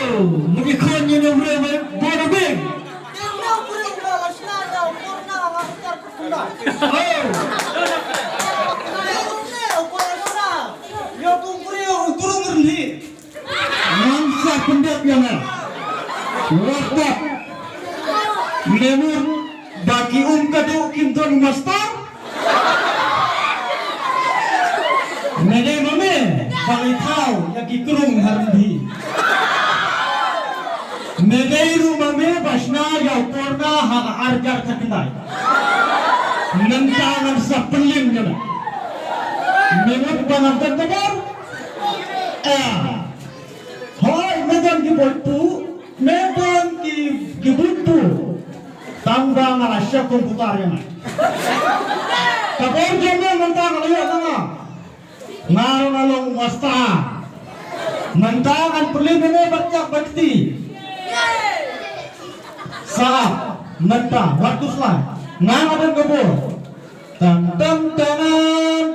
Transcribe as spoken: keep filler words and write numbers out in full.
Miki khon ïa u briew ba bor bing. Ngan sa pyndep ïa nga. Wat dap. Member ba ki um ka duh kim don master. Me dei ma me ba ngi thaw ïa ki krung ha ryndhi. Me dei ruh ma me ba shna ïa u corona ha ka arjar khyndai. Mynta ngan sa pynlip ïa me. Me mut ba ngan don ka bor? Eh. Hooid, me don ki bor tu, me don ki, ki bor tu. Tang ba nga la shah computer ïa nga. Ka bor jong me mynta nga la ïoh na nga. Nga ruh nga long master. Mynta ngan pynlip ïa me bad ïa ka kti. Sa mynta wat khuslai. Nga nga don ka bor. Tan tan tan.